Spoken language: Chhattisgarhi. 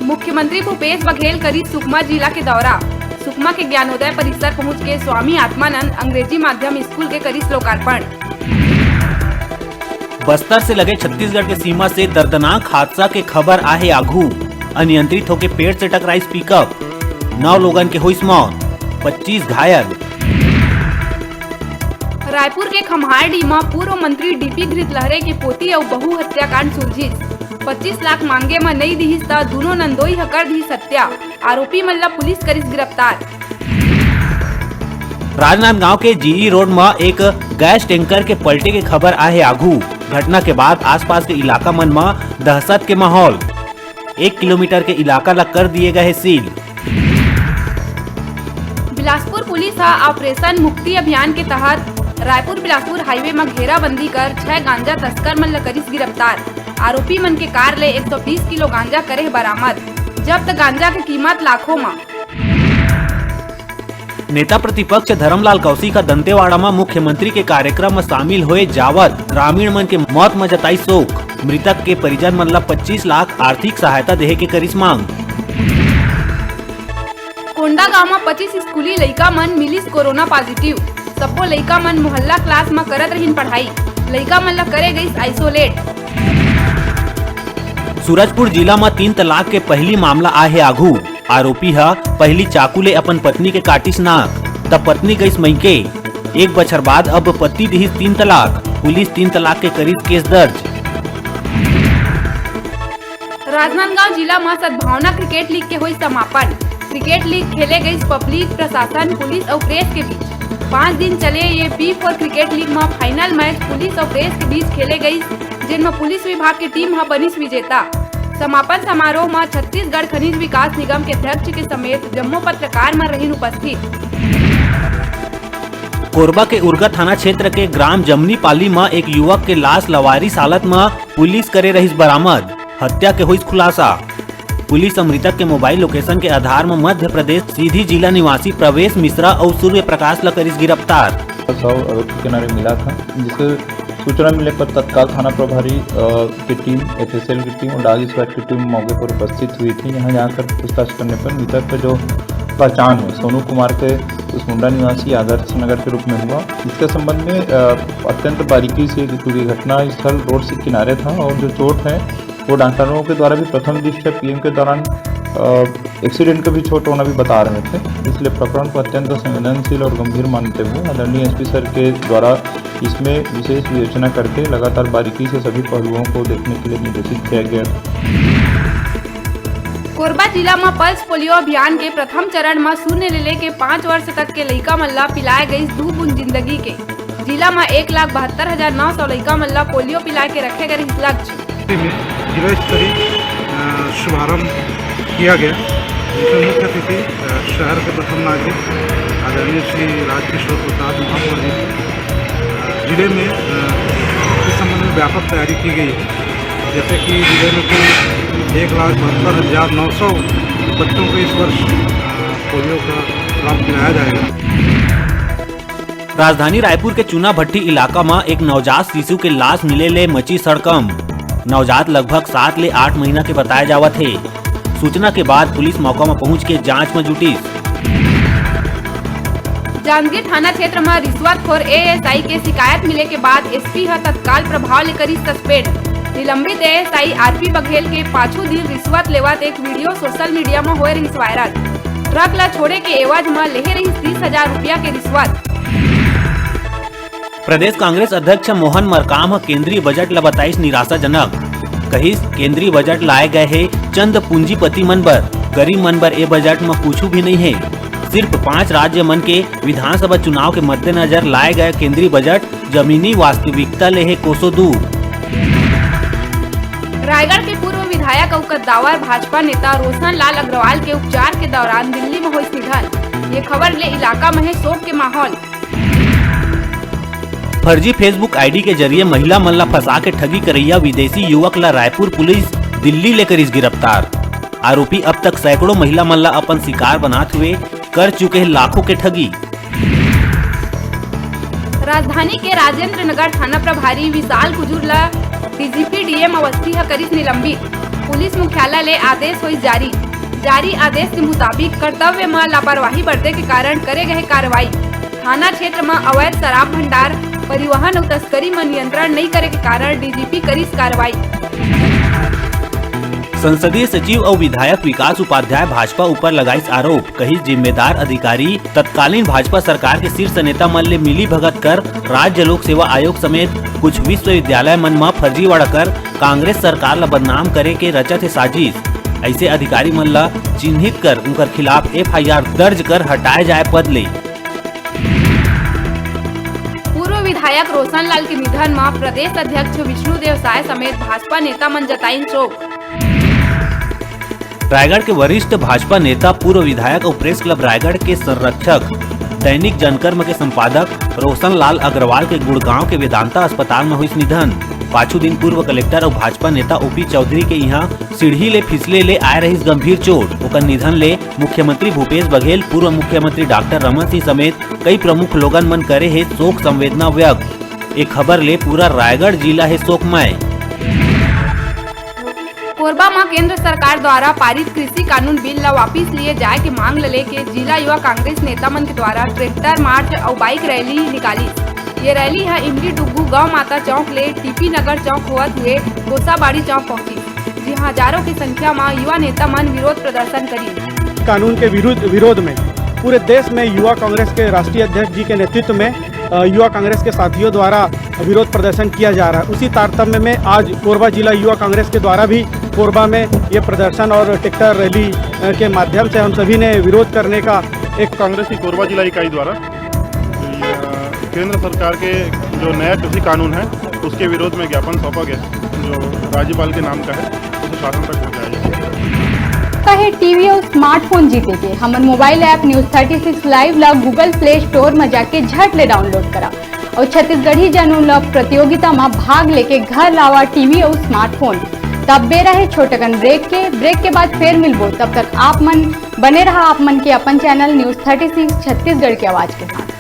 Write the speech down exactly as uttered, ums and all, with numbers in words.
मुख्यमंत्री भूपेश बघेल करिस सुकमा जिला के दौरा। सुकमा के ज्ञानोदय परिसर पहुंच के स्वामी आत्मानंद अंग्रेजी माध्यम स्कूल के करिस लोकार्पण। बस्तर से लगे छत्तीसगढ़ के सीमा से दर्दनाक हादसा के खबर आहे आघू। अनियंत्रित होके पेड़ से टकराइस पिकअप, नौ लोगन के होइस मौत, पच्चीस घायल। रायपुर के खम्हारडीह म पूर्व मंत्री डीपी घृतलहरे के पोती अउ बहू हत्याकांड सुलझिस। पच्चीस लाख मांगे म नइ दिहिस त दूनों नंदोई ह कर दिहिस हत्या। आरोपी मन ल पुलिस करिस गिरफ्तार। राजनांदगांव के जीई रोड म एक गैस टैंकर के पलटे के खबर आहे आघू। घटना के बाद आसपास के इलाका मन म दहशत के माहौल। एक किलोमीटर के इलाका ला कर दिए गए हे सील। बिलासपुर पुलिस ह ऑपरेशन मुक्ति अभियान के तहत रायपुर बिलासपुर हाईवे म घेराबंदी कर छह गांजा तस्कर मन ल करिस गिरफ्तार। आरोपी मन के कार ले एक सौ बीस किलो गांजा करे हे बरामद। जब्त गांजा के कीमत लाखों म। नेता प्रतिपक्ष धरमलाल कौशिक ह दंतेवाड़ा म मुख्यमंत्री के कार्यक्रम म शामिल होए जावत ग्रामीण मन के मौत म जताई शोक। मृतक के परिजन मन ल पच्चीस लाख आर्थिक सहायता देहे के करिस मांग। कोंडागांव म पच्चीस स्कूली लइका मन मिलिस कोरोना पॉजिटिव। सब्बो लइका मन मोहल्ला क्लास म करत रहिन पढ़ाई। लइका मन ल करे गइस आइसोलेट। सूरजपुर जिला म तीन तलाक के पहली मामला आहे आघू। आरोपी ह पहली चाकू ले अपन पत्नी के काटिस नाक, त पत्नी गइस मइके। एक बछर बाद अब पति दिहिस तीन तलाक। पुलिस तीन तलाक के करिस केस दर्ज। राजनांदगांव जिला म सद्भावना क्रिकेट लीग के होइस समापन। क्रिकेट लीग खेले गइस पब्लिक, प्रशासन, पुलिस अउ प्रेस के बीच। पांच दिन चले ये बी फोर क्रिकेट लीग म फाइनल मैच पुलिस अउ प्रेस के बीच खेले गइस, जेन म पुलिस विभाग के टीम ह बनिस विजेता। समापन समारोह म छत्तीसगढ़ खनिज विकास निगम के अध्यक्ष के समेत जम्मो पत्रकार मन रहिन उपस्थित। कोरबा के उरगा थाना क्षेत्र के ग्राम जमनीपाली म एक युवक के लाश लवारिस हालत म पुलिस करे रहिस बरामद। हत्या के होइस खुलासा। पुलिस ह मृतक के मोबाइल लोकेशन के आधार म मध्य प्रदेश सीधी जिला निवासी प्रवेश मिश्रा अउ सूर्य प्रकाश ल करिस गिरफ्तार। शव रोड के किनारे मिला था, जिसके सूचना मिलने पर तत्काल थाना प्रभारी, अ, की टीम, एफएसएल की टीम और डॉग स्क्वाड की टीम मौके पर उपस्थित हुई थी। यहाँ जाकर पूछताछ करने पर मृतक का जो पहचान है सोनू कुमार के कुसमुंडा निवासी आदर्श नगर के रूप में हुआ। इसके संबंध में, अ, अत्यंत बारीकी से पूरी घटना स्थल रोड से किनारे था और जो चोट है वो डॉक्टरों के द्वारा भी प्रथम दृष्टया पीएम के दौरान, अ, एक्सीडेंट का भी चोट होना भी बता रहे थे, इसलिए प्रकरण को अत्यंत संवेदनशील और गंभीर मानते हुए आदरणीय एसपी सर के द्वारा इसमें विशेष विवेचना करके लगातार बारीकी से सभी पहलुओं को देखने के लिए निर्देशित किया गया। कोरबा जिला म पल्स पोलियो अभियान के प्रथम चरण म शून्य ले लेके पाँच वर्ष तक के लइका मन ला पिलाए गइस दू बूंद जिंदगी के। जिला म एक लाख बहत्तर हजार नौ सौ लइका मन ला पोलियो पिलाए के रखे गए रहिस लक्ष्य। में जिला स्तरीय, अ, शुभारंभ किया गया, जिसमें मुख्य अतिथि, अ, शहर के प्रथम नागरिक आदरणीय श्री राजकिशोर प्रसाद महापौर जी थे। अ, जिले में, अ, इस संबंध में व्यापक तैयारी की गई है, जैसे कि जिले में कुल एक लाख बहत्तर हजार नौ सौ बच्चों को इस वर्ष, अ, पोलियो का ड्रॉप पिलाया जाएगा। राजधानी रायपुर के चूना भट्टी इलाका म एक नवजात शिशु के लाश मिले ले मची हड़कंप। नवजात लगभग सात ले आठ महीना के बताए जावत हे। सूचना के बाद पुलिस मौका म पहुंच के जांच म जुटिस। जांजगीर थाना क्षेत्र म रिश्वतखोर एएसआई के शिकायत मिले के बाद एसपी ह तत्काल प्रभाव ले करिस सस्पेंड। निलंबित एएसआई आरपी बघेल के पाछू दिन रिश्वत लेवत एक वीडियो सोशल मीडिया म होए रहिस वायरल। ट्रक ल छोड़े के एवज म लेहे रहिस तीस हजार रुपया के रिश्वत। प्रदेश कांग्रेस अध्यक्ष मोहन मरकाम ह केंद्रीय बजट ल बताइस निराशाजनक। कहिस, केंद्रीय बजट लाए गए हे चंद पूंजीपति मन बर, गरीब मन बर ए बजट म कुछु भी नइ हे। सिर्फ पांच राज्य मन के विधानसभा चुनाव के मद्देनजर लाए गए केंद्रीय बजट जमीनी वास्तविकता ले हे कोसों दूर। रायगढ़ के पूर्व विधायक अउ कद्दावर भाजपा नेता रोशन लाल अग्रवाल के उपचार के दौरान दिल्ली म होइस निधन। ये खबर ले इलाका म हे शोक के माहौल। फर्जी Facebook ID के जरिए महिला मन ला फंसा के ठगी करइया विदेशी युवक ला रायपुर पुलिस दिल्ली ले करिस गिरफ्तार। आरोपी अब तक सैकड़ों महिला मन ला अपन शिकार बनात हुए कर चुके हे लाखों के ठगी। राजधानी के राजेंद्र नगर थाना प्रभारी विशाल कुजूर ला डीजीपी डीएम अवस्थी ह करिस निलंबित। पुलिस मुख्यालय ले आदेश होइस जारी। जारी आदेश के मुताबिक कर्तव्य म लापरवाही बरते के कारण करे गए कार्रवाई। थाना क्षेत्र म अवैध शराब भंडार, परिवहन अउ तस्करी म नियंत्रण नइ करे के कारण डीजीपी करिस कार्रवाई। संसदीय सचिव अउ विधायक विकास उपाध्याय भाजपा ऊपर लगाइस आरोप, कहिस जिम्मेदार अधिकारी तत्कालीन भाजपा सरकार के शीर्ष नेता मन ले मिली भगत कर राज्य लोक सेवा आयोग समेत कुछ विश्वविद्यालय मन म फर्जीवाड़ा कर कांग्रेस सरकार ल बदनाम करे के रचत हे साजिश। ऐसे अधिकारी मन ल चिन्हित कर उनकर खिलाफ एफआईआर दर्ज कर हटाए जाए पद ले। पूर्व विधायक रोशन लाल के निधन म प्रदेश अध्यक्ष विष्णुदेव साय समेत भाजपा नेता मन जताइन शोक। रायगढ़ के वरिष्ठ भाजपा नेता, पूर्व विधायक अउ प्रेस क्लब रायगढ़ के संरक्षक, दैनिक जनकर्म के संपादक रोशन लाल अग्रवाल के गुड़गांव के वेदांता अस्पताल म होइस निधन। पाछू दिन पूर्व कलेक्टर अउ भाजपा नेता ओपी चौधरी के इहां सीढ़ी ले फिसले ले आए रहिस गंभीर चोट। ओकर निधन ले मुख्यमंत्री भूपेश बघेल, पूर्व मुख्यमंत्री डॉक्टर रमन सिंह समेत कई प्रमुख लोगन मन करे हे शोक संवेदना व्यक्त। ए खबर ले पूरा रायगढ़ जिला हे शोकमय। कोरबा म केंद्र सरकार द्वारा पारित कृषि कानून बिल ल वापिस लिए जाए के मांग ल लेके जिला युवा कांग्रेस नेता मन के द्वारा ट्रैक्टर मार्च अउ बाइक रैली निकालिस। ये रैली ह इमली डुग्गू गौ माता चौक ले टीपी नगर चौक होवत हुए गोसाबाड़ी चौक पहुंचिस, जिहां हजारों की संख्या म युवा नेता मन विरोध प्रदर्शन करिन। कानून के विरुद्ध, विरोध में पूरे देश में युवा कांग्रेस के राष्ट्रीय अध्यक्ष जी के नेतृत्व में, अ, युवा कांग्रेस के साथियों द्वारा विरोध प्रदर्शन किया जा रहा है। उसी तारतम्य में आज कोरबा जिला युवा कांग्रेस के द्वारा भी कोरबा में ये प्रदर्शन और ट्रैक्टर रैली, अ, के माध्यम से हम सभी ने विरोध करने का एक कांग्रेस की कोरबा जिला इकाई द्वारा, अ, केंद्र सरकार के जो नया कृषि कानून है, उसके विरोध में ज्ञापन सौंपा गया, जो राज्यपाल के नाम का है, उसे शासन तक पहुंचाया जाए। का हे टीवी अउ स्मार्टफोन जीते के? हमर mobile app News Thirty Six Live ला Google Play Store म जाके झट ले डाउनलोड करा अउ छत्तीसगढ़ी जनउन ला प्रतियोगिता म भाग लेके घर लावा टीवी अउ स्मार्टफोन। तब बेरा हे छोटकन ब्रेक के, ब्रेक के बाद फेर मिलबो। तब तक आप मन बने रहा आप मन के अपन channel News Thirty Six Chhattisgarh के आवाज के साथ।